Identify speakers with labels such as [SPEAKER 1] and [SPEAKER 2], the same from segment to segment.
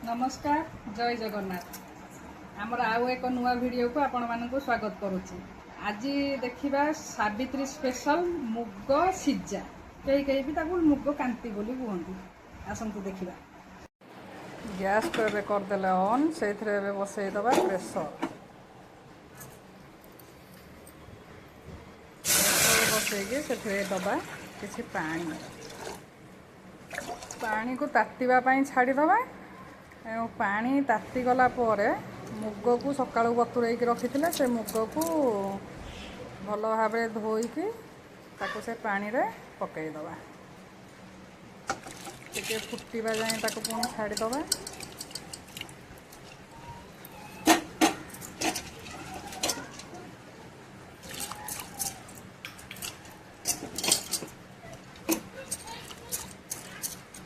[SPEAKER 1] ନମସ୍କାର, ଜୟ ଜଗନ୍ନାଥ। ଆମର ଆଉ ଏକ ନୂଆ ଭିଡ଼ିଓକୁ ଆପଣମାନଙ୍କୁ ସ୍ୱାଗତ କରୁଛି। ଆଜି ଦେଖିବା ସାବିତ୍ରୀ ସ୍ପେଶାଲ ମୁଗ ସିଝା। କେହି କେହି ବି ତାକୁ ମୁଗ କାନ୍ତି ବୋଲି କୁହନ୍ତି। ଆସନ୍ତୁ ଦେଖିବା। ଗ୍ୟାସ୍କୁ ଏବେ କରିଦେଲେ ଅନ୍। ସେଇଥିରେ ଏବେ ବସେଇଦେବା ପ୍ରେସର। ପ୍ରେସର ବସେଇକି ସେଥିରେ ଦେବା କିଛି ପାଣି। ପାଣିକୁ ତାତିବା ପାଇଁ ଛାଡ଼ିଦେବା ଏବଂ ପାଣି ତାତିଗଲା ପରେ ମୁଗକୁ ସକାଳୁ ବତୁରେଇକି ରଖିଥିଲେ, ସେ ମୁଗକୁ ଭଲ ଭାବରେ ଧୋଇକି ତାକୁ ସେ ପାଣିରେ ପକାଇଦେବା। ଟିକେ ଫୁଟିବା ଯାଏଁ ତାକୁ ପୁଣି ଛାଡ଼ିଦେବା।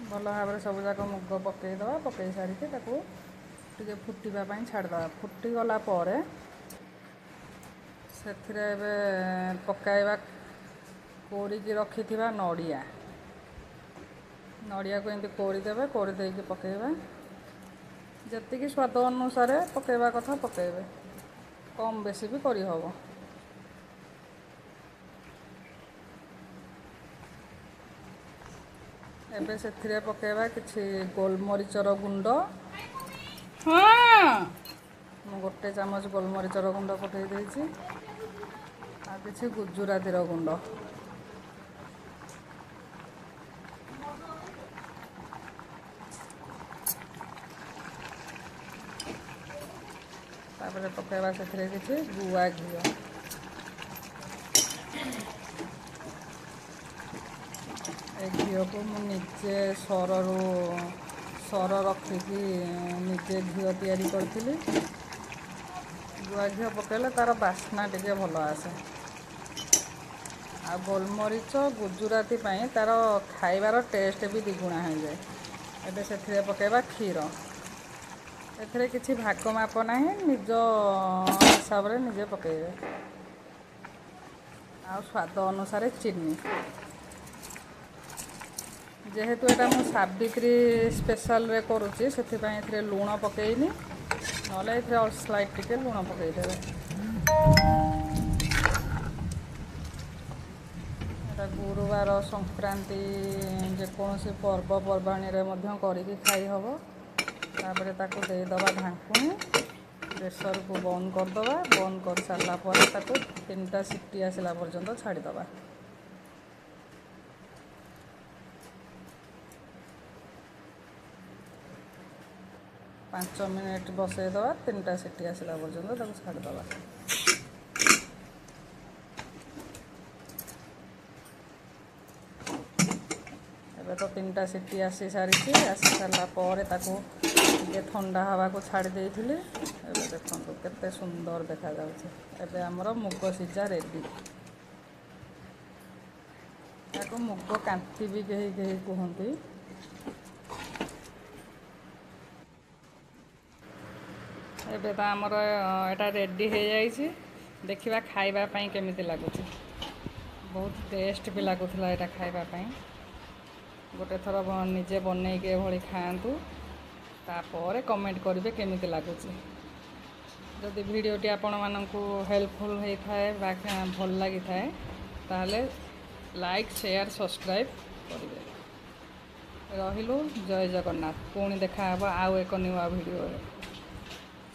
[SPEAKER 1] ଭଲ ଭାବରେ ସବୁଯାକ ମୁଗ ପକାଇଦେବା। ପକାଇ ସାରିକି ତାକୁ ଟିକେ ଫୁଟିବା ପାଇଁ ଛାଡ଼ିଦେବା। ଫୁଟିଗଲା ପରେ ସେଥିରେ ଏବେ ପକାଇବା କୋରିକି ରଖିଥିବା ନଡ଼ିଆ। ନଡ଼ିଆକୁ ଏମିତି କୋରିଦେବେ, କୋରି ଦେଇକି ପକାଇବା। ଯେତିକି ସ୍ୱାଦ ଅନୁସାରେ ପକାଇବା କଥା ପକାଇବେ, କମ୍ ବେଶୀ ବି କରିହେବ। ଏବେ ସେଥିରେ ପକାଇବା କିଛି ଗୋଲମରିଚର ଗୁଣ୍ଡ। ହଁ, ମୁଁ ଗୋଟେ ଚାମଚ ଗୋଲମରିଚର ଗୁଣ୍ଡ ପକାଇ ଦେଇଛି ଆଉ କିଛି ଗୁଜୁରାତିର ଗୁଣ୍ଡ। ତାପରେ ପକାଇବା ସେଥିରେ କିଛି ଗୁଆ ଘିଅ। ଏ ଘିଅକୁ ମୁଁ ନିଜେ ସରରୁ ସର ରଖିକି ନିଜେ ଘିଅ ତିଆରି କରିଥିଲି। ଗୁଆ ଘିଅ ପକାଇଲେ ତା'ର ବାସ୍ନା ଟିକେ ଭଲ ଆସେ। ଆଉ ଗୋଲମରିଚ ଗୁଜୁରାତି ପାଇଁ ତା'ର ଖାଇବାର ଟେଷ୍ଟ ବି ଦ୍ୱିଗୁଣା ହେଇଯାଏ। ଏବେ ସେଥିରେ ପକାଇବା କ୍ଷୀର। ଏଥିରେ କିଛି ଭାଗ ମାପ ନାହିଁ, ନିଜ ହିସାବରେ ନିଜେ ପକାଇବେ। ଆଉ ସ୍ୱାଦ ଅନୁସାରେ ଚିନି। ଯେହେତୁ ଏଇଟା ମୁଁ ସାବିତ୍ରୀ ସ୍ପେଶାଲରେ କରୁଛି, ସେଥିପାଇଁ ଏଥିରେ ଲୁଣ ପକାଇନି, ନହେଲେ ଏଥିରେ ସ୍ଲାଇଟ୍ ଟିକେ ଲୁଣ ପକାଇଦେବେ। ଏଇଟା ଗୁରୁବାର, ସଂକ୍ରାନ୍ତି, ଯେକୌଣସି ପର୍ବପର୍ବାଣିରେ ମଧ୍ୟ କରିକି ଖାଇହେବ। ତାପରେ ତାକୁ ଦେଇଦେବା ଢାଙ୍କୁଣୀ, ପ୍ରେସରକୁ ବନ୍ଦ କରିଦେବା। ବନ୍ଦ କରିସାରିଲା ପରେ ତାକୁ 3ଟା ସିଟି ଆସିଲା ପର୍ଯ୍ୟନ୍ତ ଛାଡ଼ିଦେବା। 5 ମିନିଟ୍ ବସେଇଦେବା, 3ଟା ସିଟି ଆସିଲା ପର୍ଯ୍ୟନ୍ତ ତାକୁ ଛାଡ଼ିଦେବା। ଏବେ ତ 3ଟା ସିଟି ଆସି ସାରିଛି। ଆସି ସାରିଲା ପରେ ତାକୁ ଟିକେ ଥଣ୍ଡା ହେବାକୁ ଛାଡ଼ି ଦେଇଥିଲି। ଏବେ ଦେଖନ୍ତୁ କେତେ ସୁନ୍ଦର ଦେଖାଯାଉଛି। ଏବେ ଆମର ମୁଗ ସିଝା ରେଡ଼ି। ତାକୁ ମୁଗ କାନ୍ତି ବି କେହି କେହି କୁହନ୍ତି। ଏବେ ତ ଆମର ଏଇଟା ରେଡ଼ି ହେଇଯାଇଛି। ଦେଖିବା ଖାଇବା ପାଇଁ କେମିତି ଲାଗୁଛି। ବହୁତ ଟେଷ୍ଟ ବି ଲାଗୁଥିଲା ଏଇଟା ଖାଇବା ପାଇଁ। ଗୋଟେ ଥର ନିଜେ ବନେଇକି ଏଭଳି ଖାଆନ୍ତୁ, ତାପରେ କମେଣ୍ଟ କରିବେ କେମିତି ଲାଗୁଛି। ଯଦି ଭିଡ଼ିଓଟି ଆପଣମାନଙ୍କୁ ହେଲ୍ପଫୁଲ୍ ହେଇଥାଏ ବା ଭଲ ଲାଗିଥାଏ, ତାହେଲେ ଲାଇକ୍, ସେୟାର, ସବସ୍କ୍ରାଇବ୍ କରିବେ। ରହିଲୁ, ଜୟ ଜଗନ୍ନାଥ। ପୁଣି ଦେଖାହେବ ଆଉ ଏକ ନୂଆ ଭିଡ଼ିଓରେ।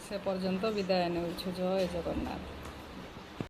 [SPEAKER 1] ସେ ପର୍ଯ୍ୟନ୍ତ ବିଦାୟ ନେଉଛୁ। ଜୟ ଜଗନ୍ନାଥ।